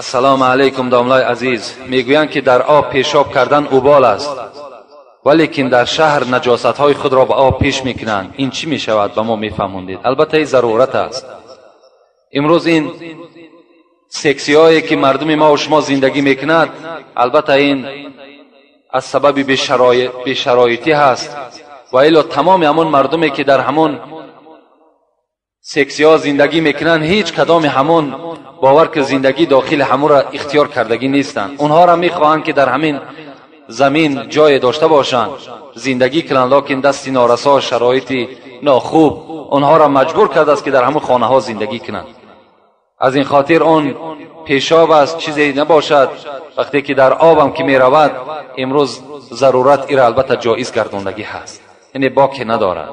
Ассалому алайкум домлаи азиз. Мегӯянд ки дар об пешоб кардан убол аст, валекин дар шаҳр наҷосатҳои худро ба об пеш мекунанд. Ин чӣ мешавад, ба мо мефаҳмондед? Албатта ин зарурат аст. Имрӯз ин сексиҳое ки мардуми мо шумо зиндагӣ мекунад, албатта ин аз сабаби бешароитӣ ҳаст ва илло тамоми ҳамон мардуме ки дар ҳамон сексиҳо зиндагӣ мекунанд, ҳеҷ кадоми ҳамон бовар ки зиндагӣ дохили ҳамонро ихтиёр кардагӣ нестанд. Онҳоро мехоҳанд ки дар ҳамин замин ҷое дошта бошанд, зиндагӣ кунанд, лекин дасти норасо, шароити нохуб онҳоро маҷбур кардааст ки дар ҳамон хонаҳо зиндагӣ кунанд. Аз ин хотир он пешоб аст, чизе набошад, вақте ки дар обам ки меравад, имрӯз зарурат ира албатта ҷоиз гардондагӣ ҳаст, яъне боке надорад.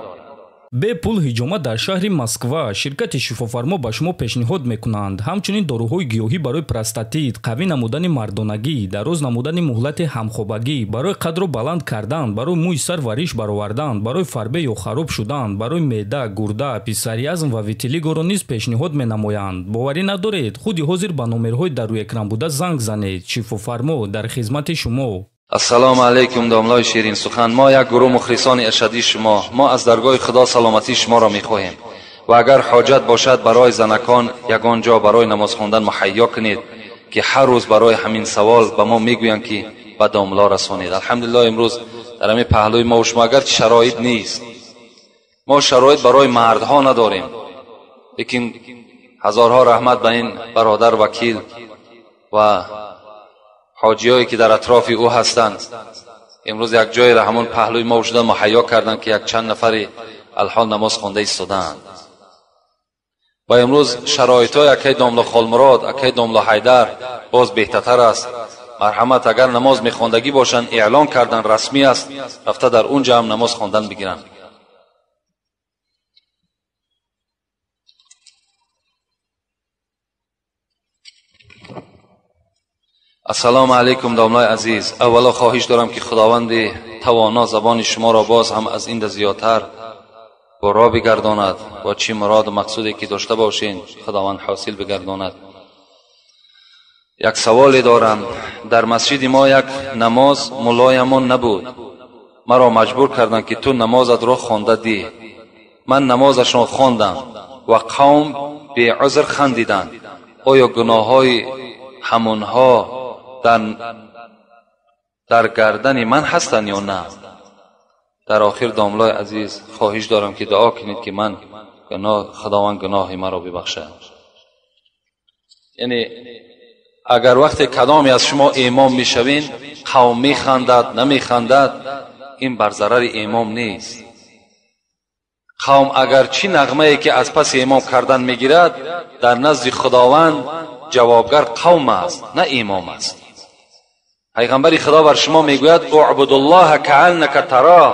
Бепул ҳиҷома дар шаҳри Москва ширкати шифофармо ба шумо пешниҳод мекунанд. Ҳамчунин доруҳои гиёҳӣ барои простатит, қавӣ намудани мардонагӣ, дароз намудани муҳлати ҳамхобагӣ, барои қадро баланд кардан, барои мӯи сар ва риш баровардан, барои фарбе ё хароб шудан, барои меъда, гурда, псориазм ва витилигоро низ пешниҳод менамоянд. Боварӣ надоред? Худи ҳозир ба номерҳои дар рӯи экран буда занг занед. Шифофармо дар хизмати шумо. Ассалому алайкум домлаи ширин сухан. Мо як гурӯҳ мухлисони ашадии шумо. Мо аз даргоҳи Худо саломатии шуморо мехоҳем ва агар ҳоҷат бошад барои занакон ягон ҷо барои намоз хондан муҳайё кунед, ки ҳар рӯз барои ҳамин савол ба мо мегӯянд ки ба домло расонед. Алҳамдулиллоҳ, имрӯз дар ҳамин паҳлӯи мо шумо агарчи шароит нест, мо шароит барои мардҳо надорем, лекин ҳазорҳо раҳмат ба ин бародар вакил ва ҳоҷиҳое ки дар атрофи ӯ ҳастанд, имрӯз як ҷойро ҳамон паҳлӯи мо шуда муҳайё карданд, ки як чанд нафари алҳол намоз хонда истодаанд. Ва имрӯз шароитҳои акай домло Холмурод, акай домло Ҳайдар боз беҳтартар аст. Марҳамат, агар намоз мехондагӣ бошанд, эълон кардан расмӣ аст, рафта дар он ҷо ҳам намоз хондан бигиранд. Ассалому алайкум домлаи азиз. Аввало хоҳиш дорам ки Худованди тавоно забони шуморо боз ҳам аз ин зиёдтар баро бигардонад ва чӣ муроду мақсуде ки дошта бошед Худованд ҳосил бигардонад. Як саволе дорам. Дар масҷиди мо як намоз мулоямон набуд. Маро маҷбур карданд ки ту намозатро хонда диҳ. Ман намозашон хондам ва қавм беузр хандиданд. Оё гуноҳҳои ҳамонҳо дар гардани ман ҳастанд ё на? Дар охир домлаи азиз хоҳиш дорам ки дуо кунед ки ман Худованд гуноҳи маро бибахшад. Яъне агар вақте кадоме аз шумо имом мешавед, қавм механдад, намехандад, ин бар зарари имом нест. Қавм агар чӣ нағмае ки аз паси имом кардан мегирад, дар назди Худованд ҷавобгар қавм аст, на имом аст. Пайғамбари Худо бар шумо мегӯяд: اعبد الله كأنك تراه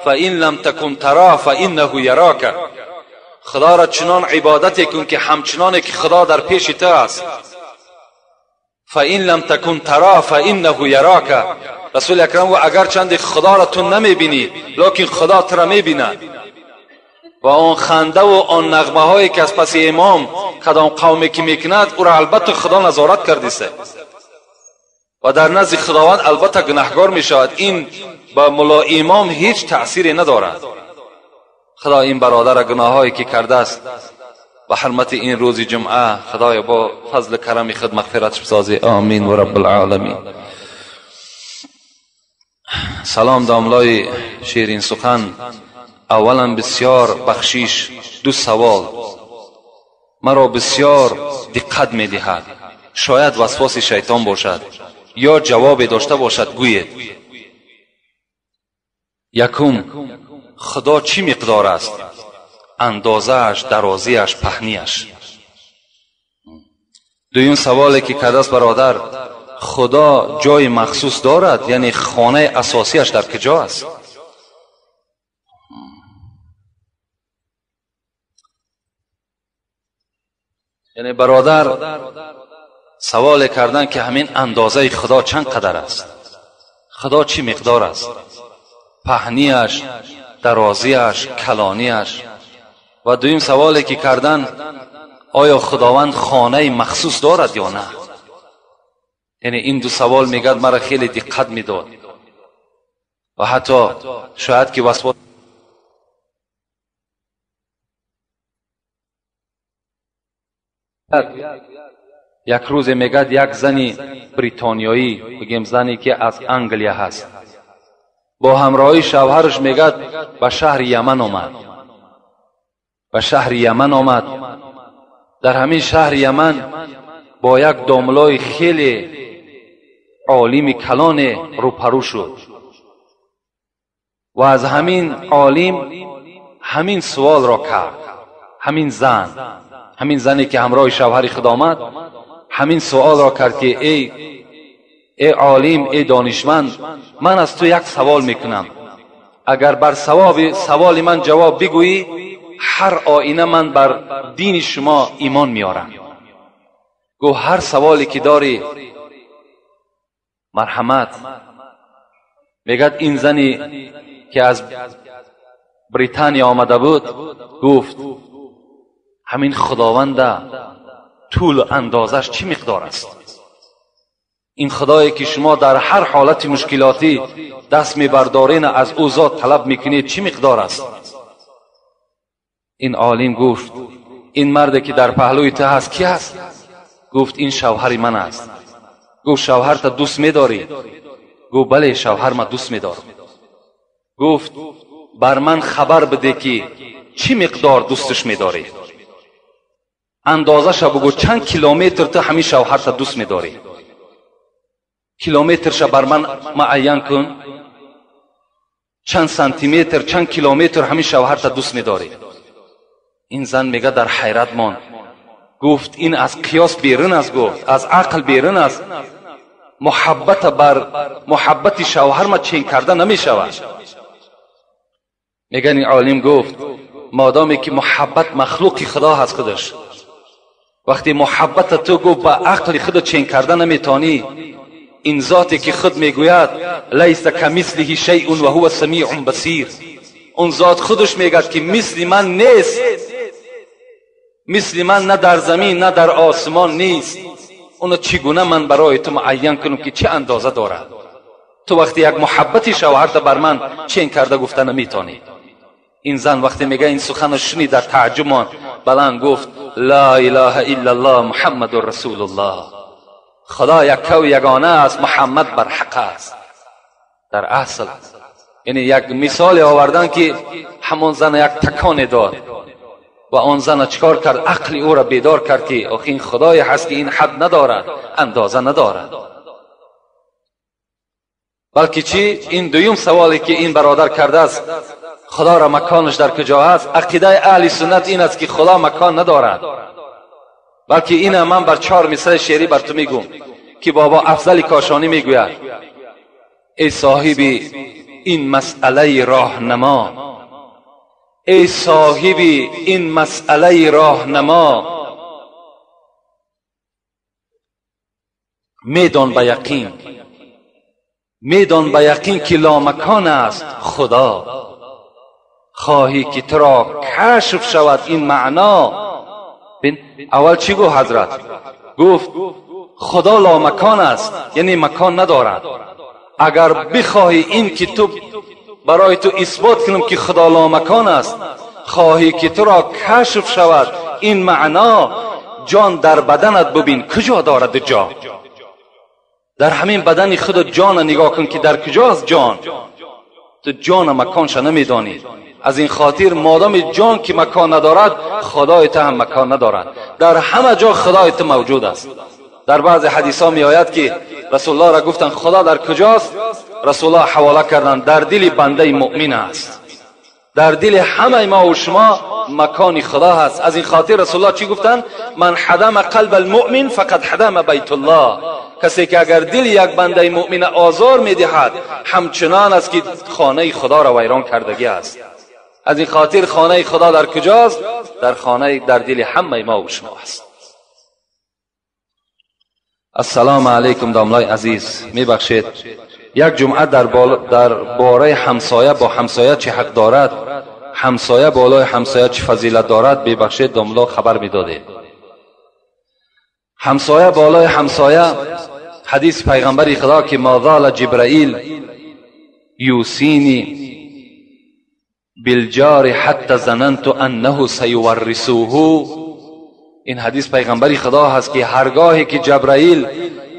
فإن لم تكن تراه فإنه يراك. Худоро чунон ибодате кун ки ҳамчуноне ки Худо дар пеши ту аст. فإن لم تكن تراه فإنه يراك. Расули акрам гуфт: агарчанде Худоро ту намебинӣ, лекин Худо туро мебинад. Ва он хандаву он нағмаҳое ки аз паси имом кадом қавме ки мекунад, ӯро албатта Худо назорат кардист ва дар назди Худованд албатта гунаҳгор мешавад. Ин ба мулло имом ҳеҷ таъсире надорад. Худо ин бародара гуноҳҳое ки кардааст ба ҳурмати ин рӯзи ҷумъа, Худоё бо фазли карами худ мағфиратш бисозӣ. Омин ва раббулъоламин. Салом домлои ширин сухан. Аввалан бисёр бахшиш, ду савол маро бисёр диққат медиҳад. Шояд васвоси шайтон бошад ё ҷавобе дошта бошад, гӯед. Якум, Худо чӣ миқдор аст? Андозааш, дарозиаш, паҳнияш. Дуюм саволе ки кардааст бародар: Худо ҷои махсус дорад, яъне хонаи асосияш дар куҷо аст? Яъне бародар саволе кардан ки ҳамин андозаи Худо чанд қадар аст, Худо чӣ миқдор аст, паҳнияш, дарозияш, калонияш. Ва дуюм саволе ки кардан, آیا خداوند خانه مخصوص دارد یا نه؟ یعنی این دو سوال میگد مرا خیلی دقت میداد و حتی شاید که وسواس یک روز میگد یک زنی بریتانیایی، بگیم زنی که از انگلیا هست، با همراهی شوهرش میگد به شهر یمن آمد. به شهر یمن آمد. در همین شهر یمن با یک داملای خیلی عالم کلان روپرو شد و از همین عالم همین سوال را کرد. همین زن، همین زنی که همراه شوهر خود آمد، همین سوال را کرد که ای عالم، ای دانشمند، من از تو یک سوال میکنم، اگر بر سوال من جواب بگویی هر آینه من بر دین شما ایمان میارم. گو هر سوالی که داری مرحمت. میگد این زنی که از بریتانیا آمده بود گفت همین خداوند طول اندازش چی مقدار است؟ این خدایی که شما در هر حالت مشکلاتی دست میبردارین از او ذات طلب میکنید چی مقدار است؟ این عالم گفت این مرد که در پهلوی تو هست کی هست؟ گفت این شوهر من است. گفت شوهر تا دوست میداری؟ گفت بله شوهر ما دوست میدارم. گفت بر من خبر بده که چی مقدار دوستش میداری؟ اندازش بگو چند کیلومتر تو همین شوهر تا دوست میداری؟ کیلومترش بر من معین کن، چند سانتی متر چند کیلومتر همین شوهر تا دوست میداری؟ این زن میگه در حیرت ماند. گفت این از قیاس بیرون است، گفت از عقل بیرون است، محبت بر محبت شوهر ما چین کرده نمیشود. میگن این عالم گفت مادامی که محبت مخلوق خدا هست خودش، وقتی محبت تو گفت با عقل خود چین کرده نمیتانی، این ذاتی که خود میگوید لیس کمثله شیء و هو سمیع بصیر، اون ذات خودش میگد که مثل من نیست، مثل من نه در زمین نه در آسمان نیست، اونو چگونه من برای تو معین کنم که چه اندازه دارد؟ تو وقتی یک محبت شوهرت بر من چین کرده گفته نمیتونی. این زن وقتی میگه این سخن شنید در تعجب ماند، بلند گفت لا اله الا الله محمد رسول الله، خدا یک و یگانه است، محمد بر حق است. در اصل یعنی یک مثال آوردن که همون زن یک تکان داد و آن زن چکار کرد؟ عقل او را بیدار کرد که آخه این خدای هست که این حد ندارد، اندازه ندارد. بلکه چی؟ این دویم سوالی که این برادر کرده است، خدا را مکانش در کجا است؟ عقیده اهل سنت این است که خدا مکان ندارد. بلکه این من بر 4 مصرع شعری بر تو میگم که بابا افضل کاشانی میگوید ای صاحبی این مسئله راهنما، ای صاحبی این مسئله راهنما، میدان به یقین، میدان به یقین که لامکان است خدا، خواهی که تو را کشف شود این معنا. اول چی گفت حضرت؟ گفت خدا لامکان است، یعنی مکان ندارد. اگر بخواهی این که تو برای تو اثبات کنم که خدا لامکان است، خواهی که تو را کشف شود این معنا، جان در بدنت ببین کجا دارد جا. در همین بدن خود جان نگاه کن که در کجاست جان. تو جان مکانش نمیدانی. از این خاطر مادام جان که مکان ندارد، خدای تو هم مکان ندارد. در همه جا خدای تو موجود است. در بعض حدیث ها می آید که رسول الله را گفتند خدا در کجاست؟ رسول الله حواله کردند در دل بنده مؤمن است. در دل همه ما و شما مکان خدا هست. از این خاطر رسول الله چی گفتند؟ من حدم قلب المؤمن فقد حدم بیت الله. کسی که اگر دل یک بنده مؤمن آزار میدهد، همچنان است که خانه خدا را ویران کردگی است. از این خاطر خانه خدا در کجاست؟ در خانه در دل همه ما و شما است. السلام علیکم داملای عزیز، میبخشید یک جمعه در باره همسایه با همسایه چه حق دارد، همسایه بالای همسایه چه فضیلت دارد، ببخشید داملا خبر میدادید. همسایه بالای همسایه، حدیث پیغمبر خدا که ما زال جبرائیل یوصینی بالجار حتی ظننت انه سیورثه. این حدیث پیغمبر خدا هست که هرگاهی که جبرائیل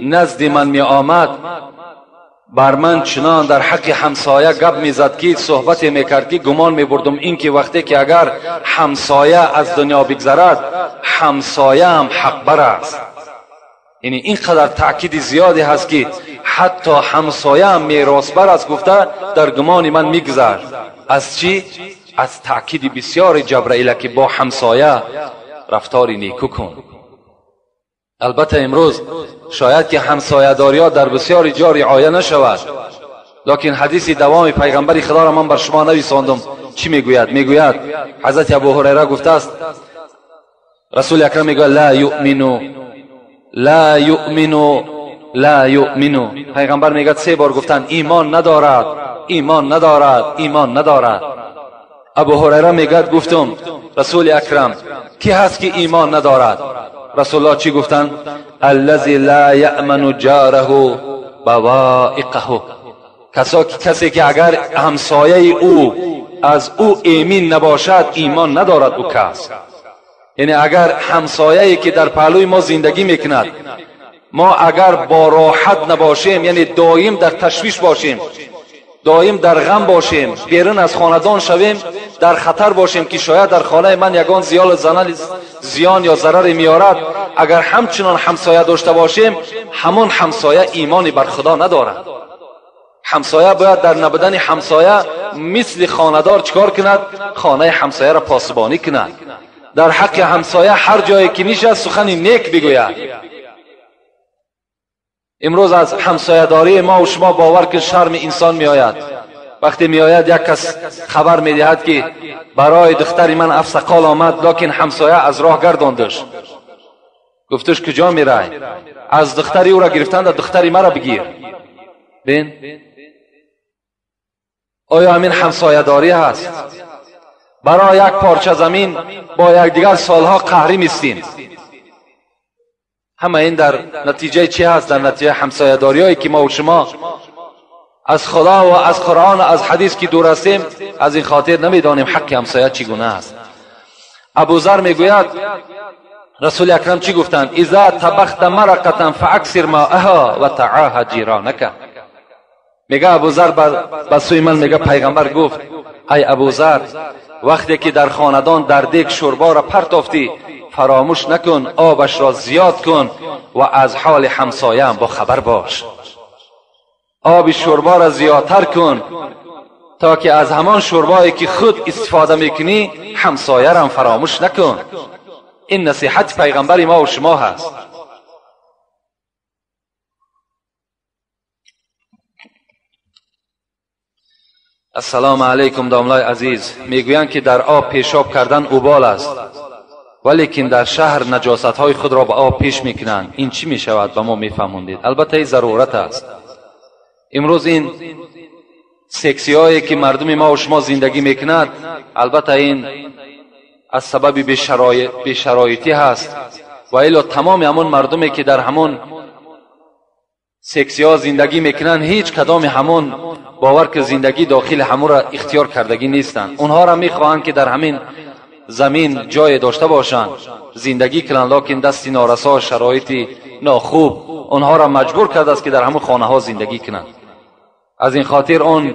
نزد من می آمد بر من چنان در حق همسایه گپ میزد که صحبت میکرد که گمان میبردم این که وقتی که اگر همسایه از دنیا بگذرد همسایه هم حق بر است. یعنی اینقدر تاکید زیادی هست که حتی همسایه هم میراث بر است گفته در گمان من میگذرد. از چی؟ از تاکید بسیار جبرائیل که با همسایه رفتاری نیکو کن. البته امروز شاید که همسایه داریا در بسیار جا رعایه نشود، لکن حدیث دوام پیغمبر خدا را من بر شما نویساندم. چی میگوید؟ میگوید حضرت ابو هریره گفته است، رسول اکرم میگوید لا یؤمنو لا یؤمنو لا یؤمنو. پیغمبر میگه سه بار گفتن ایمان ندارد، ایمان ندارد، ایمان ندارد. ابو هریره میگه گفتم رسول اکرم کی هست که ایمان ندارد؟ رسول الله چی گفتن؟ الذی لا یأمن جاره بوائقه. کسی که اگر همسایه او از او ایمین نباشد ایمان ندارد او کس. یعنی اگر همسایه‌ای که در پهلوی ما زندگی میکند ما اگر با راحت نباشیم، یعنی دایم در تشویش باشیم، دایم در غم باشیم، بیرون از خاندان شویم، در خطر باشیم که شاید در خانه من یگان زیان یا ضرر میارد، اگر همچنان همسایه داشته باشیم همون همسایه ایمانی بر خدا ندارد. همسایه باید در نبودن همسایه مثل خاندار چکار کند؟ خانه همسایه را پاسبانی کند. در حق همسایه هر جایی که نشست سخن نیک بگوید. امروز از همسایه داری ما و شما باور که شرم انسان می آید. وقتی می آید یک کس خبر می دهد که برای دختر من افسقال آمد، لکن همسایه از راه گرداندش، گفتش کجا می رای؟ از دختری او را گرفتند، دختری مرا بگیر. بین آیا همین همسایه داری هست؟ برای یک پارچه زمین با یکدیگر سالها قهری میستیم. همه این در نتیجه چی هست؟ در نتیجه همسایه داریایی که ما و شما از خدا و از قرآن و از حدیث که دور هستیم، از این خاطر نمیدانیم حق همسایه چگونه است. ابوذر میگوید رسول اکرم چی گفتند؟ اذا طبخت مرقة فاکثر ماءها و تعاهد جیرانک. میگه ابوذر به سوی من میگه پیغمبر گفت ای ابوذر، وقتی که در خاندان در دیگ شوربا را پرتافتی فراموش نکن آبش را زیاد کن و از حال همسایه هم با خبر باش. آب شوربا را زیادتر کن تا که از همان شوربایی که خود استفاده میکنی همسایه را هم فراموش نکن. این نصیحت پیغمبر ما و شما هست. السلام علیکم داملای عزیز. میگویند که در آب پیشاب کردن اوبال است، ولیکن در شهر نجاست های خود را به آب پیش میکنند. این چی میشود؟ به ما میفهموندید. البته این ضرورت است. امروز این سکسی هایی که مردم ما و شما زندگی میکند، البته این از سبب بی‌شرایطی هست و الا تمام همون مردمی که در همون سکسی ها زندگی میکنند هیچ کدام همون باور که زندگی داخل همون را اختیار کردگی نیستند. اونها را میخواهند که در همین زمین جای داشته باشند زندگی کنند، لکن دست نارسا شرایط ناخوب اونها را مجبور کرده است که در همون خانه ها زندگی کنند. از این خاطر اون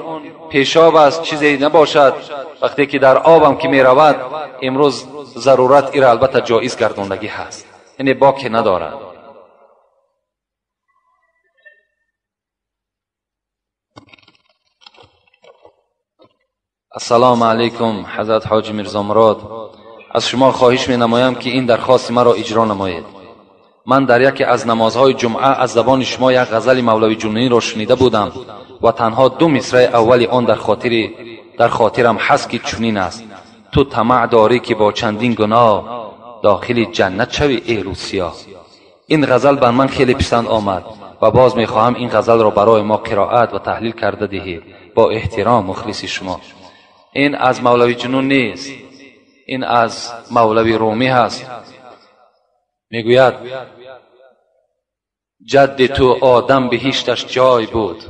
پیشاب است چیزی نباشد. وقتی که در آبم که میرود امروز ضرورت ایره البته جایز گرداندگی هست، یعنی باکی ندارد. السلام علیکم حضرت حاج میرزا مراد، از شما خواهش می نمایم که این درخواست مرا اجرا نمایید. من در یکی از نمازهای جمعه از زبان شما یک غزل مولوی جنونی را شنیده بودم و تنها دو مصرع اول آن در خاطرم هست که چنین است: تو طمع داری که با چندین گناه داخل جنت شوی ای روسیا. این غزل بر من خیلی پسند آمد و باز میخواهم این غزل را برای ما قرائت و تحلیل کرده دهید. با احترام مخلص شما. این از مولوی جنون نیست، این از مولوی رومی هست. میگوید جد تو آدم بهشتش جای بود.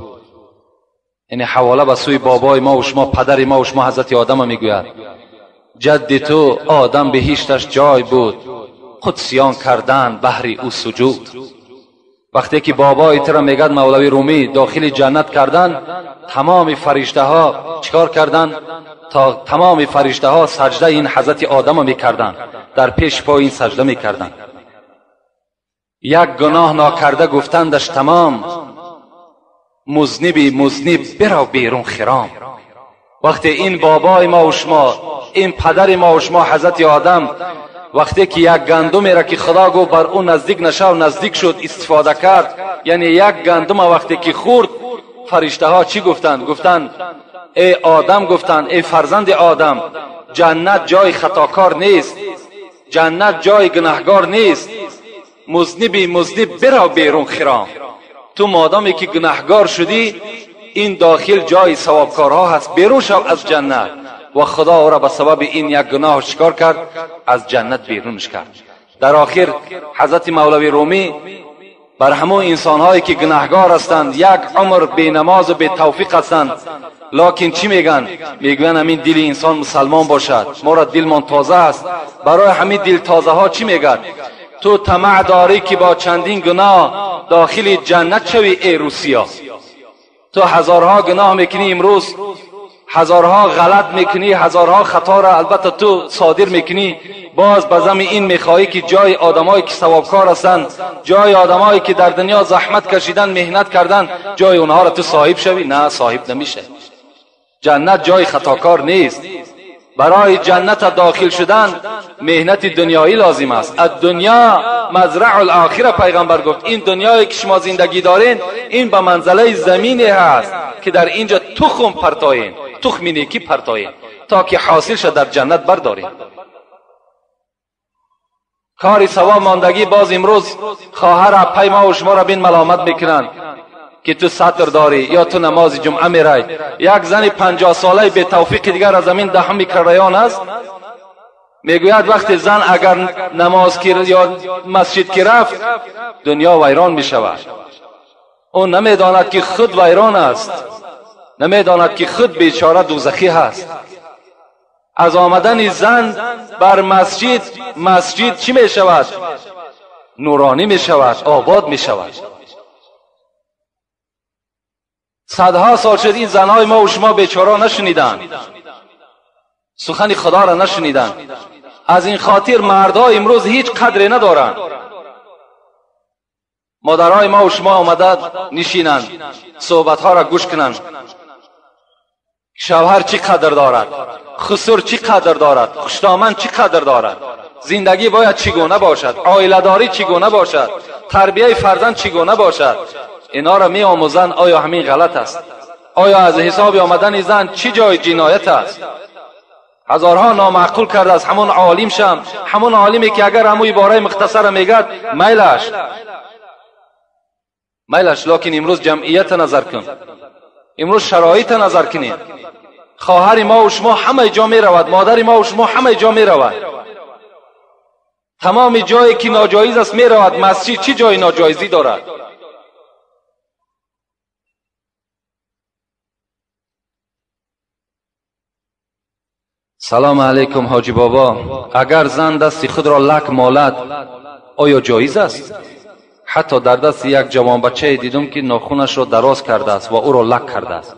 یعنی حواله به سوی بابای ما و شما، پدر ما و شما حضرت آدم میگوید. جد تو آدم بهشتش جای بود، قدسیان کردن بهر او سجود. وقتی که بابای تو را میگد مولوی رومی داخل جنت کردن، تمام فرشته ها چیکار کردن؟ تا تمام فرشته ها سجده این حضرت آدم میکردن، در پیش پای این سجده میکردن. یک گناه ناکرده گفتندش تمام، مذنبی مذنب برو بیرون خرام. وقتی این بابای ما و شما، این پدر ما و شما حضرت آدم، وقتی که یک گندمی را که خدا گفت بر او نزدیک نشو، نزدیک شد، استفاده کرد، یعنی یک گندم وقتی که خورد، فرشته ها چی گفتند؟ گفتند ای آدم، گفتند ای فرزند آدم، جنت جای خطاکار نیست، جنت جای گناهگار نیست، مذنبی مذنب برو بیرون خرام. تو مادامی که گناهگار شدی، این داخل جای ثوابکارها هست، بیرون شو از جنت. و خدا او را به سبب این یک گناه چیکار کرد؟ از جنت بیرونش کرد. در آخر حضرت مولوی رومی بر همون انسانهایی که گناهگار هستند، یک عمر بی نماز و بی توفیق هستند، لکن چی میگن؟ میگن همین دل انسان مسلمان باشد، ما را دلمان تازه است. برای همین دل تازه ها چی میگن؟ تو طمع داری که با چندین گناه داخل جنت شوی ای روسیا. تو هزارها گناه میکنی امروز، هزارها غلط میکنی، هزارها خطا را البته تو صادر میکنی، باز به زم این میخواهی که جای آدمایی که ثوابکار هستند، جای آدمایی که در دنیا زحمت کشیدن، مهنت کردن، جای اونها را تو صاحب شوی؟ نه، صاحب نمیشه. جنت جای خطاکار نیست. برای جنت داخل شدن مهنت دنیایی لازم است. الدنیا مزرع الاخره، پیغمبر گفت این دنیایی که شما زندگی دارین، این به منزله زمینی هست که در اینجا تخم پرتاین، تخم نیکی پرتاین تا که حاصل شد در جنت بردارین. کاری ثواب ماندگی. باز امروز خواهر پی ما و شما را بین ملامت میکنن که تو ستر داری یا تو نماز جمعه میرای. یک زن 50 ساله به توفیق دیگر از زمین دهم میکریان است، میگوید وقتی زن اگر نماز یا مسجد که رفت، دنیا ویران میشود. او نمیداند که خود ویران است، نمیداند که خود بیچاره دوزخی هست. از آمدن زن بر مسجد، مسجد چی میشود؟ نورانی میشود، آباد میشود. صدها سال شد این زنهای ما و شما بیچاره نشنیدن، سخن خدا را نشنیدن. از این خاطر مردها امروز هیچ قدری ندارند. مادرهای ما و شما آمده نشینند، صحبتها را گوش کنند. شوهر چی قدر دارد، خسر چی قدر دارد، خوشدامن چی قدر دارد، زندگی باید چگونه باشد، عائله داری چگونه باشد، تربیه فرزند چگونه باشد، اینا را می آموزند. آیا همین غلط است؟ آیا از حساب آمدن زن چی جای جنایت است؟ هزارها نامعقول کرده از همون عالم شم، همون عالمی که اگر همون عباره مختصر میگد میلش میلش. لکن امروز جمعیت نظر کن، امروز شرایط نظر کنید. خواهر ما و شما همه جا می رود، مادر ما و شما همه جا می رود، تمام جایی که ناجایز است می رود. مسجد چی جای ناجایزی دارد؟ سلام علیکم حاجی بابا، اگر زن دست خود را لک مالد آیا جایز است؟ حتی در دست یک جوان بچه دیدم که ناخونش را دراز کرده است و او را لک کرده است.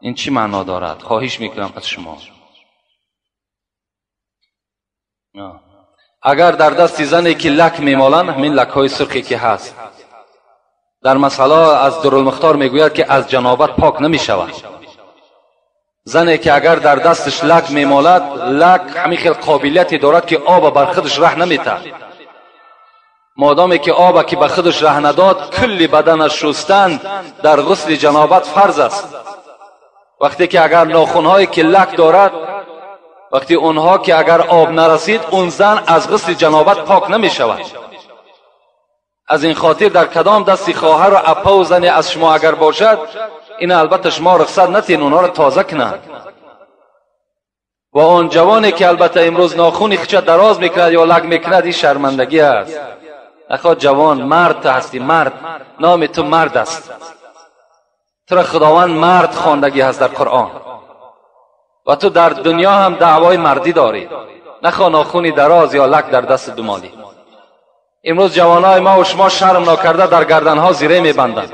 این چی معنا دارد؟ خواهش میکنم از شما. اگر در دست زنی که لک میمالند، همین لک های سرخی که هست، در مسئله از درالمختار میگوید که از جنابت پاک نمیشود. زنی که اگر در دستش لک میمالد، لک همین خیلی قابلیتی دارد که آب بر خودش ره نمیتد. مادامی که آب که به خودش ره نداد، کل بدنش شستن در غسل جنابت فرض است. وقتی که اگر ناخونهایی که لک دارد، وقتی اونها که اگر آب نرسید، اون زن از غسل جنابت پاک نمی شود. از این خاطر در کدام دستی خواهر و اپا و زنی از شما اگر باشد، این البته شما رخصت نتین اونها را تازه کنند. و آن جوانی که البته امروز ناخونی خچه دراز میکند یا لک میکند، این شرمندگی است. نخواه جوان مرد تو هستی، مرد، نام تو مرد است، تو را خداوند مرد خواندگی هست در قرآن و تو در دنیا هم دعوای مردی داری. نخواه ناخونی دراز یا لک در دست دمالی. امروز جوانای ما و شما شرم ناکرده در گردنها زیره میبندند.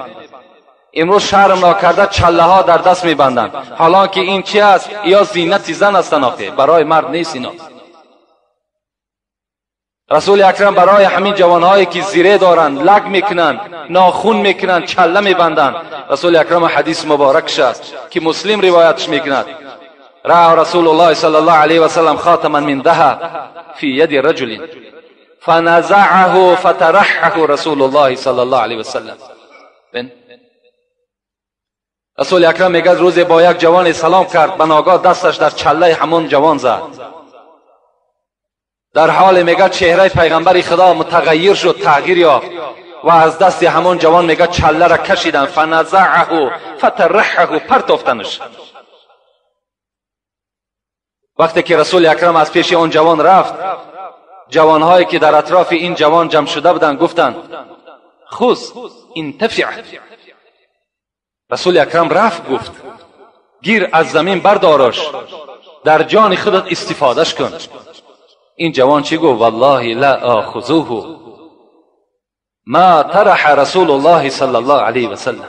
امروز شرم ناکرده چله ها در دست میبندند. حالا که این چی است؟ یا زینت زن است، آخه برای مرد نیست اینا. رسول اکرم برای همین جوانهایی که زیره دارند، لگ میکنند، ناخون میکنند، چله میبندند، رسول اکرم حدیث مبارکش است که مسلم روایتش میکند: رأى رسول الله صلی الله علیه و سلم خاتما من ذهب فی ید رجل فنزعه فترحه رسول الله صلی الله علیه و سلم. رسول اکرم میگه روزی با یک جوان سلام کرد، به ناگاه دستش در چله همون جوان زد. در حال میگه چهره پیغمبر خدا متغیر شد، تغییر یافت و از دست همون جوان میگه چله را کشیدن، فنزعه فترحه، پرتافتنش. وقتی که رسول اکرم از پیش آن جوان رفت، جوانهایی که در اطراف این جوان جمع شده بودند گفتند خذ انتفع. رسول اکرم رفت گفت گیر از زمین بردارش، در جان خودت استفادهش کن. این جوان چی گفت؟ والله لا آخذوه ما طرح رسول الله صلی الله علیه و سلم.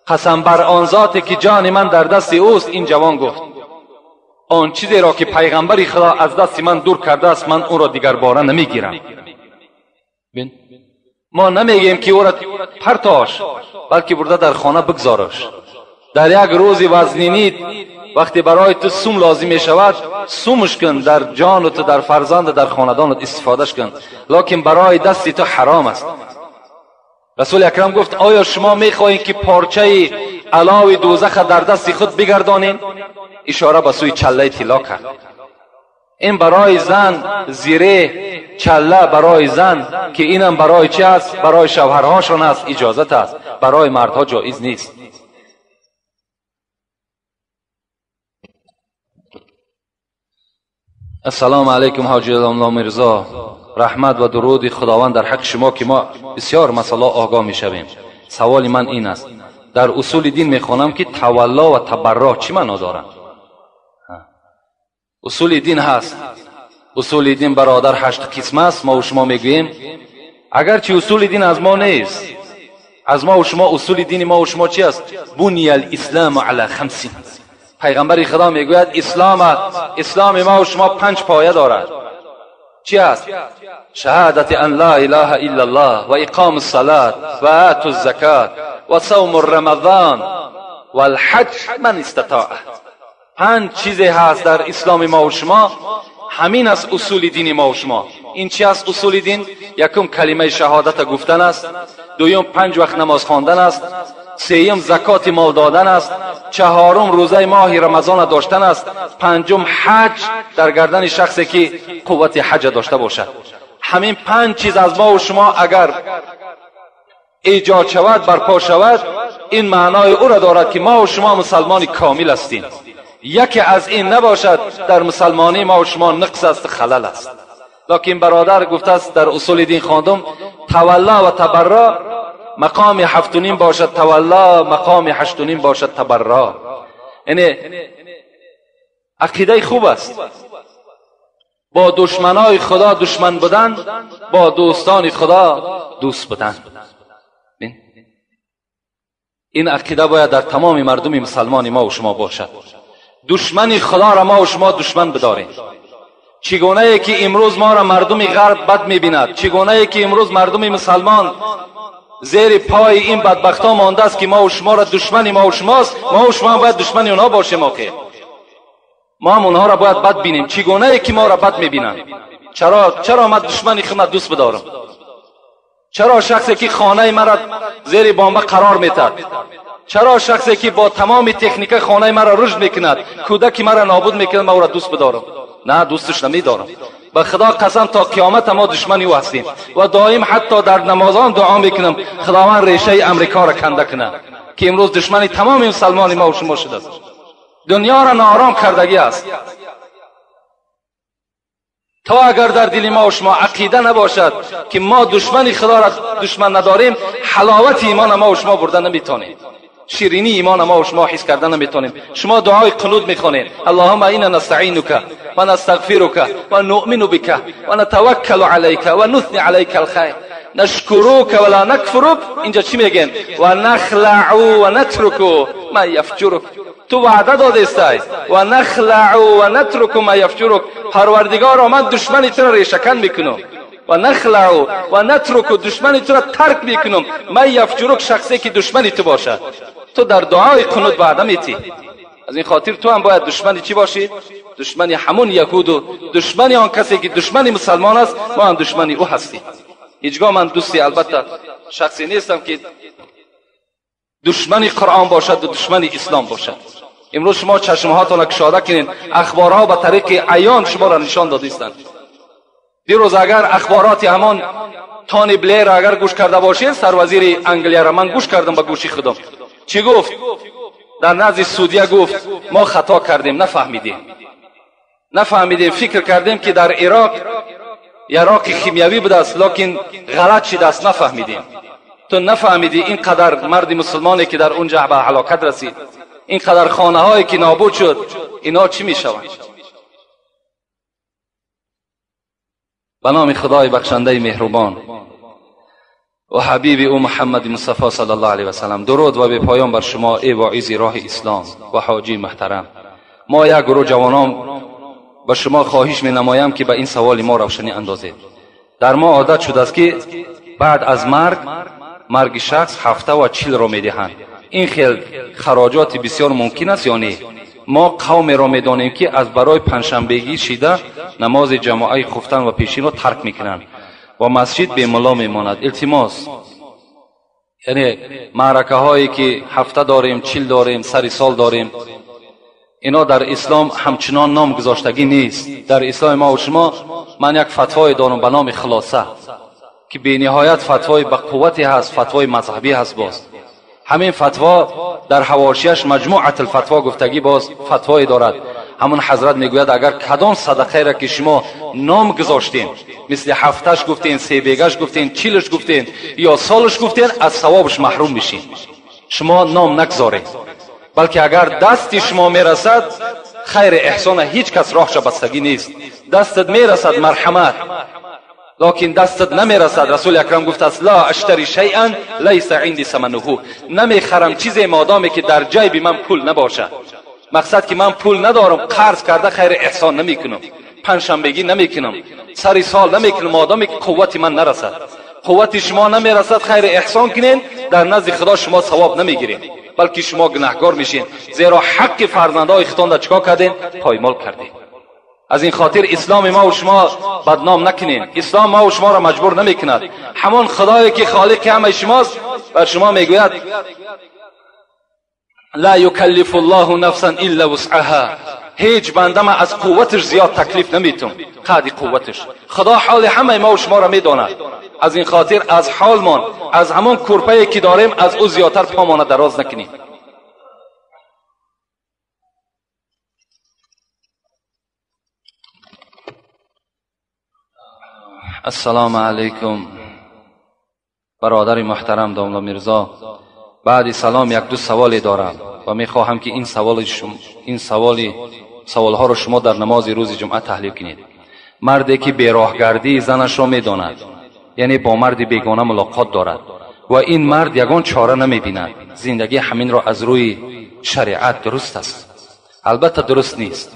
قسم بر آن ذاتی که جان من در دست اوست. این جوان گفت آن چیزی را که پیغمبر خدا از دست من دور کرده است من اون را دیگر باره نمیگیرم. ما نمیگیم که او را پرتاش، بلکه برده در خانه بگذارش. در یک روز وزنینیت وقتی برای تو سوم لازم می شود سومش کن، در جان تو، در فرزند، در خاندانت استفادهش کن، لکن برای دستی تو حرام است. رسول اکرم گفت آیا شما می خواهید که پارچه علاوی دوزخ در دست خود بگردانین؟ اشاره به سوی چله طلا کرد. این برای زن زیره چله برای زن که اینم برای چی است؟ برای شوهرهاشان است، اجازت است، برای مردها جایز نیست. السلام علیکم حاجی الله میرزا، رحمت و درود خداوند در حق شما که ما بسیار مسئله آگاه میشویم. سوال من این است، در اصول دین میخوانم که تولا و تبرع چی معنا دارند؟ اصول دین هست، اصول دین برادر 8 قسم است. ما و شما میگوییم اگرچه اصول دین از ما نیست، از ما و شما اصول دین ما و شما چی است؟ بنی الاسلام علی 5. پیغمبر خدا میگوید اسلام ما و شما 5 پایه دارد. چی است؟ شهادت ان لا اله الا الله و اقام الصلاة و آت الزکات و صوم رمضان و الحج من استطاع. 5 چیزی هست در اسلام ما و شما، همین است اصول دین ما و شما. این چی است اصول دین؟ یکم کلمه شهادت گفتن است، دویم 5 وقت نماز خواندن است، سیم زکات مال دادن است، چهارم روزه ماه رمضان داشتن است، پنجم حج در گردن شخصی که قوت حج داشته باشد. همین 5 چیز از ما و شما اگر ایجاد شود، برپا شود، این معنای او را دارد که ما و شما مسلمان کامل هستیم. یکی از این نباشد در مسلمانی ما و شما نقص است، خلل است. لکن برادر گفته است در اصول دین خواندم تولا و تبرع مقام 7.5 باشد تولا، مقام 8.5 باشد تبرع. یعنی عقیده خوب است، با دشمنای خدا دشمن بودن، با دوستان خدا دوست بودن. این عقیده باید در تمام مردم مسلمان ما و شما باشد. دشمن خدا را ما و شما دشمن بداریم. چگونه ای که امروز ما را مردم غرب بد میبیند، چگونه ای که امروز مردم مسلمان زیر پای این بدبخت ها مانده است که ما و شما را دشمن ما و شماست، ما و شما باید دشمن اونها باشیم. آخه ما هم اونها را باید بد بینیم. چگونه ای که ما را بد میبینند؟ چرا من دشمن خود دوست بدارم؟ چرا شخصی که خانه مرا زیر بمب قرار میتد، چرا شخصی که با تمام تکنیک خانه مرا رشد میکند، کودک مرا نابود میکند، ما او را دوست بدارم؟ نه، دوستش نمیدارم. به خدا قسم تا قیامت ما دشمن او هستیم و دائم حتی در نمازان دعا میکنم خداوند ریشه امریکا را کنده کنه که امروز دشمن تمام مسلمان ما و شما شده است. دنیا را ناآرام کردگی است. تا اگر در دل ما و شما عقیده نباشد که ما دشمن خدا را دشمن نداریم، حلاوت ایمان ما و شما برده نمیتونیم، شیرینی ایمان ما و شما حس کرده نمیتونیم. شما دعای قنوت میخوانید، اللهم اینا نستعینک و نستغفرک و نؤمن بک و نتوکل علیک و نثنی علیک الخیر نشکرک ولا نکفرک. اینجا چی میگن؟ و نخلع و نترک ما یفجرک. تو وعده داده استای و نخلع و نترک ما یفجرک. پروردگارا من دشمنی تو را ریشه‌کن میکنم، و نخلع و نترک، دشمنی تو را ترک میکنم، ما یفجرک، شخصی که دشمنی تو باشد. تو در دعای قنوت وعده میتی. از این خاطر تو هم باید دشمنی چی باشی؟ دشمنی همون یهود و دشمنی آن کسی که دشمنی مسلمان است، ما هم دشمنی او هستیم. هیچگاه من دوستی البته شخصی نیستم که دشمنی قرآن باشد و دشمنی اسلام باشد. امروز شما چشمهاتان را کشاده کنین، اخبارها به طریق عیان شما را نشان دادیستند. دیروز اگر اخبارات همان تانی بلیر اگر گوش کرده باشین، سروزیر انگلیا را من گوش کردم به گوشی خودم، چی گفت؟ در نزد سعودیه گفت ما خطا کردیم، نفهمیدیم، فکر کردیم که در عراق یراق خیمیوی بوده است، لکن غلط شده است، نفهمیدیم. تو نفهمیدی اینقدر مرد مسلمانی که در اونجا به هلاکت رسید، اینقدر خانه هایی که نابود شد، اینا چی میشوند؟ به نام خدای بخشنده مهربان و حبیب او محمد مصطفی صلی الله علیه و سلم، درود و به پایان بر شما ای واعظ راه اسلام و حاجی محترم. ما یک گروه جوانان به شما خواهش می نمایم که به این سوال ما روشنی اندازید. در ما عادت شده است که بعد از مرگ شخص 7 و 40 را می دهند. این خیل خراجات بسیار ممکن است یا نه؟ ما قوم را می دانیم که از برای پنجشنبگی شیده نماز جماعه خفتن و پیشین را ترک می کنند و مسجد به ملا می ماند. التماس، یعنی معرکه هایی که 7 داریم، 40 داریم، سر سال داریم، اینا در اسلام همچنان نام گذاشتگی نیست. در اسلام ما و شما من یک فتوای دارم به نام خلاصه که به نهایت فتوای به قوتی هست، فتوای مذهبی هست. باز همین فتوا در حواشیش مجموعه الفتوا گفتگی باز فتوای دارد. همون حضرت میگوید اگر کدام صدقه را که شما نام گذاشتین، مثل 7 گفتین، 3 بیگش گفتین، 40 گفتین یا سالش گفتین، از ثوابش محروم میشین. شما نام نگذارید، بلکه اگر دست شما میرسد خیر احسان هیچ کس راهش بستگی نیست. دستت میرسد مرحمت، لکن دستت نمیرسد. رسول اکرم گفت است لا اشتری شیئا لیس عندی ثمنه، نمیخرم چیزی مادامی که در جیب من پول نباشد. مقصد که من پول ندارم، قرض کرده خیر احسان نمیکنم، پنجشنبگی نمیکنم، سر سال نمیکنم، مادامی که قوت من نرسد. قوت شما نمیرسد خیر احسان کنین، در نزد خدا شما ثواب نمیگیرین، بلکه شما گناهگار میشین، زیرا حق فرزندهای خودتان را چیکار کردین؟ پایمال کردین. از این خاطر اسلام ما و شما بدنام نکنین. اسلام ما و شما را مجبور نمیکند. همان خدایی که خالق همه شماست بر شما میگوید لا یکلف الله نفسا الا وسعها، هیچ بنده ما از قوتش زیاد تکلیف نمیتون، قدر قوتش. خدا حال همه ما و شما را میداند. از این خاطر از حالمان، از همان کرپه که داریم، از او زیادتر پامان دراز نکنیم. السلام علیکم برادر محترم داملا میرزا. بعد سلام یک دو سوالی دارم و میخواهم که این سوالها رو شما در نماز روز جمعه تحلیل کنید. مردی که بیراهگردی زنش را میداند، یعنی با مرد بیگانه ملاقات دارد و این مرد یگان چاره نمیبیند، زندگی همین را از روی شریعت درست است؟ البته درست نیست.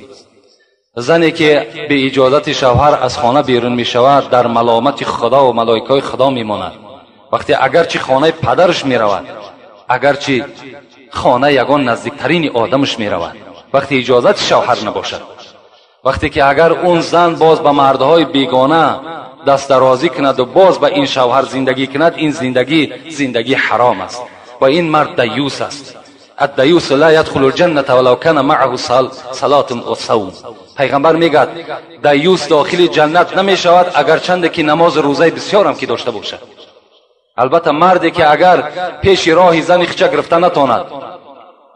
زنی که به اجازت شوهر از خانه بیرون می شود در ملامت خدا و ملائکه خدا می ماند. وقتی اگرچه خانه پدرش می رود، اگرچه خانه یگان نزدیکترین آدمش می رود، وقتی اجازت شوهر نباشد. وقتی که اگر اون زن باز به مردهای بیگانه دست درازی کند و باز به این شوهر زندگی کند، این زندگی زندگی حرام است و این مرد دیوس است. الدیوس لا يدخل الجنة ولو كان معه صلاة و صوم. پیغمبر میگد دیوس داخل جنت نمی شود اگر چند که نماز روزه بسیار هم که داشته باشد. البته مردی که اگر پیش راه زن خچه گرفته نتاند،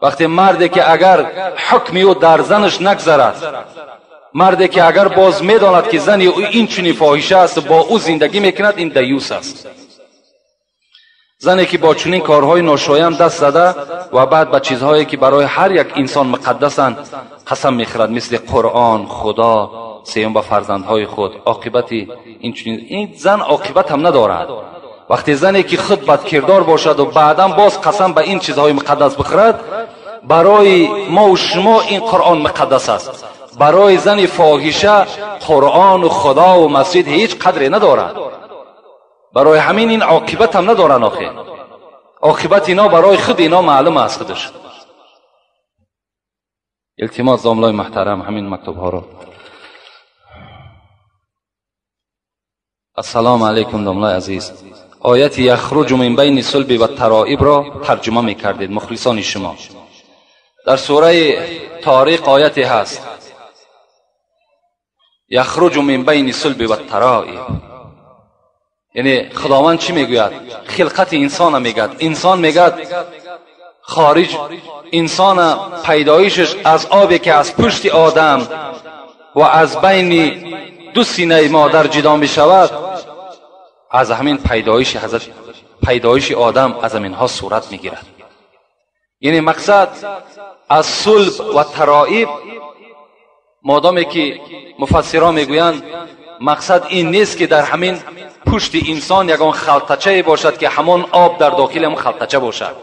وقتی مردی که اگر حکمی او در زنش نگذرد، Марде ки агар боз медонад ки зани ӯ ин чунин фоҳиша аст, бо ӯ зиндагӣ мекунад, ин даюс аст. Зане ки бо чунин корҳои ношоям даст зада ва баъд ба чизҳое ки барои ҳар як инсон муқаддасанд қасам мехӯрад, мисли Қуръон, Худо, сеюм ба фарзандҳои худ. Оқибати ин чунин ин зан оқибат ҳам надорад. Вақте зане ки худ бадкирдор бошад ва баъдан боз қасам ба ин чизҳои муқаддас бихӯрад, барои мо ва шумо ин Қуръон муқаддас аст. Барои зани фоҳиша Қуръону Худову масҷид ҳеҷ қадре надорад. Барои ҳамин ин оқибат ҳам надоранд. Охир оқибат ино барои худ ино маълум аст худаш. Илтимос домлои муҳтарам, ҳамин мактубҳоро. Ассалому алайкум домлои азиз. Ояти яхруҷу мин байни сулби ва тароибро тарҷума мекардед, мухлисони шумо. Дар сураи Ториқ ояте ҳаст: яхруҷу мин байни сулби ва тароиб. Яъне Худованд чӣ мегӯяд? Хилқати инсона мегӯяд. Инсон мегӯяд хориҷ инсона пайдоишаш аз обе ки аз пушти одам ва аз байни ду синаи модар ҷудо мешавад, аз ҳамин пайдоиши ҳазрат пайдоиши одам аз ҳаминҳо сурат мегирад. Яъне мақсад аз сулб ва тароиб, модоме ки муфассирон мегӯянд, мақсад ин нест ки дар ҳамин пушти инсон ягон халтачае бошад ки ҳамон об дар дохили ҳамон халтача бошад.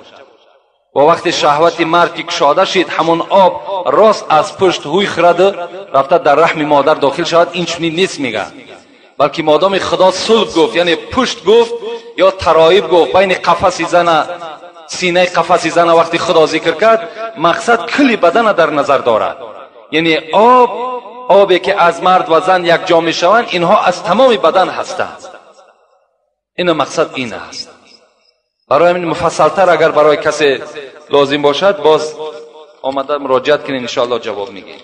Ва вақте шаҳвати мард ки кушода шид, ҳамон об рост аз пушт ҳуй хӯраду рафта дар раҳми модар дохил шавад, ин чунин нест мегӯяд. Балки модоми Худо сулб гуфт, яъне пушт гуфт ё тароиб гуфт, байни қафаси зана, синаи қафаси зана вақти Худо зикр кард, мақсад кулли бадана дар назар дорад. Яъне об, обе ки аз мард ва зан якҷо мешаванд, инҳо аз тамоми бадан ҳастанд. Ина мақсад ин аст. Барои ҳамин муфассалтар агар барои касе лозим бошад, боз омада муроҷиат кунед, иншоаллоҳ ҷавоб мегирем.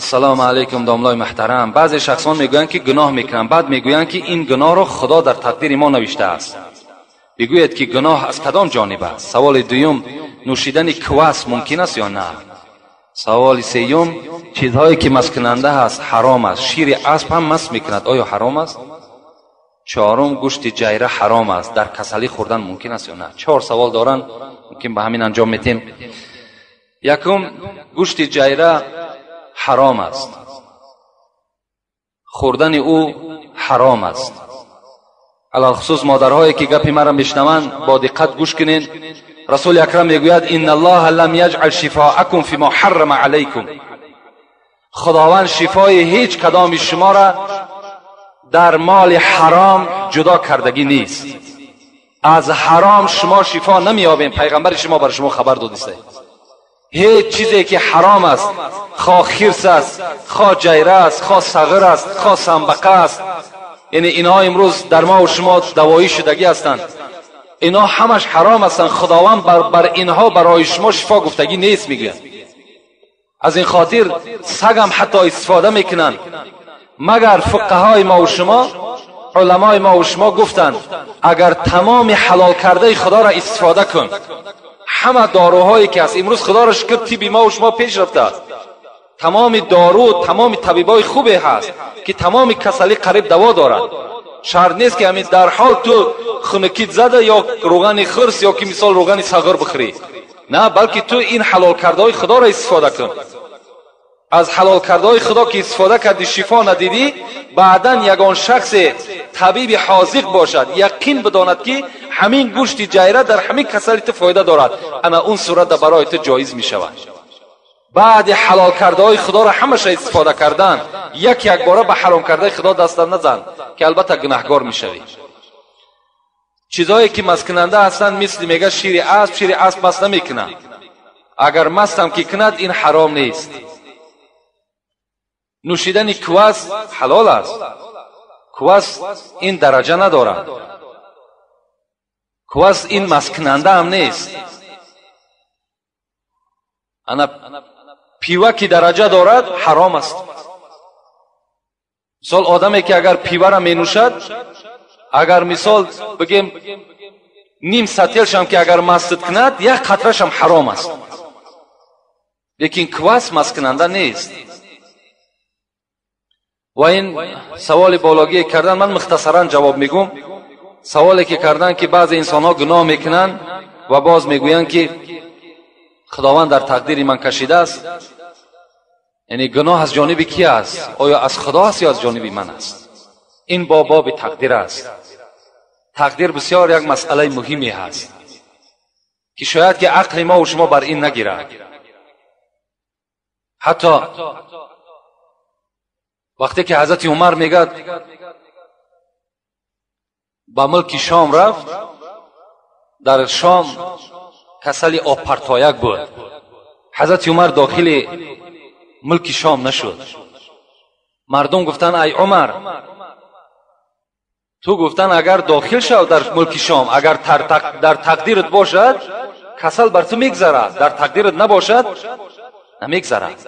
Ассалому алайкум домлои муҳтарам. Баъзе шахсон мегӯянд ки гуноҳ мекунанд, баъд мегӯянд ки ин гуноҳро Худо дар тақдири мо навиштааст. Бигӯед ки гуноҳ аз кадом ҷониб аст? Саволи дуюм: нӯшидани квас мумкин аст ё на? Саволи сеюм: чизҳое ки масткунанда ҳаст ҳаром аст, шири асп ҳам маст мекунад, оё ҳаром аст? Чорум: гӯшти ҷайра ҳаром аст, дар касалӣ хӯрдан мумкин аст ё на? Чор савол доранд, мумкин ба ҳамин анҷом метем. Якум: гӯшти ҷайра ҳаром аст, хӯрдани ӯ ҳаром аст. Алалхусус модарҳое ки гапи маро мешнаванд, бо диққат гӯш кунед. Расули акрам мегӯяд: инна аллоҳа лам яҷъал шифоакум фима ҳаррама алайкум. Худованд шифои ҳеҷ кадоми шуморо дар моли ҳаром ҷудо кардагӣ нест. Аз ҳаром шумо шифо намеёбед. Пайғамбари шумо бар шумо хабар додиста. Ҳеҷ чизе ки ҳаром аст, хо хирс аст, хо ҷайра аст, хо сағир аст, хо самбақа аст, яъне инҳо имрӯз дар мо ва шумо давоӣ шудагӣ ҳастанд, инҳо ҳамаш ҳаром ҳастанд. Худованд бар инҳо барои шумо шифо гуфтагӣ нест, мегӯяд. Аз ин хотир сагам ҳатто истифода мекунанд. Магар фуқаҳои мо ва шумо, уламои мо ва шумо гуфтанд, агар тамоми ҳалол кардаи Худоро истифода кун, ҳама доруҳое ки ҳаст имрӯз, Худоро шукр, тибби мо ва шумо пеш рафтааст, тамоми дору, тамоми табибои хубе ҳаст ки тамоми касалӣ қариб даво дорад. Шарт нест ки ҳамин дар ҳол ту хунукит зада ё рӯғани хирс ё ки мисол рӯғани сағир бихӯрӣ, на, балки ту ин ҳалол кардаҳои Худоро истифода кун. Аз ҳалол кардаҳои Худо ки истифода кардӣ, шифо надидӣ, баъдан ягон шахсе табиби ҳозиқ бошад, яқин бидонад ки ҳамин гӯшти ҷайра дар ҳамин касали ту фоида дорад, ана он сурата барои ту ҷоиз мешавад. Баъди ҳалол кардаҳои Худоро ҳамаша истифода кардан, як якбора ба ҳаром кардаи Худо даста назан, ки албатта гунаҳгор мешавӣ. Чизҳое ки масткунанда ҳастанд, мисли мега шири асп, шири асп маст намекунад. Агар мастам ки кунад, ин ҳаром нест. Нӯшидани квас ҳалол аст. Квас ин дараҷа надорад. Квас ин масткунанда ҳам нест. Ана пива ки дараҷа дорад, ҳаром аст. Мисол одаме ки агар пивара менӯшад, агар мисол бигем ним сателшам ки агар мастид кунад, як қатрашам ҳаром аст. Лекин квас масткунанда нест. Ва ин саволи бологие кардан, ман мухтасаран ҷавоб мегӯм. Саволе ки кардан, ки баъзе инсонҳо гуноҳ мекунанд ва боз мегӯянд, ки Худованд дар тақдири ман кашидааст. Яъне гуноҳ аз ҷониби ки аст? Оё аз Худо аст ё аз ҷониби ман аст? Ин бо боби тақдир аст. Тақдир бисёр як масъалаи муҳиме ҳаст, ки шояд ки ақли мо шумо бар ин нагирад. Ҳатто вақте ки ҳазрати Умар мегӯяд, ба мулки Шом рафт, дар Шом касали обпартояк буд. Ҳазрати Умар дохили мулки Шом нашуд. Мардум гуфтанд: «Ай Умар, ту гуфтан, агар дохил шав дар мулки Шом, агар дар тақдират бошад, касал бар ту мегзарад, дар тақдират набошад, намегзарад».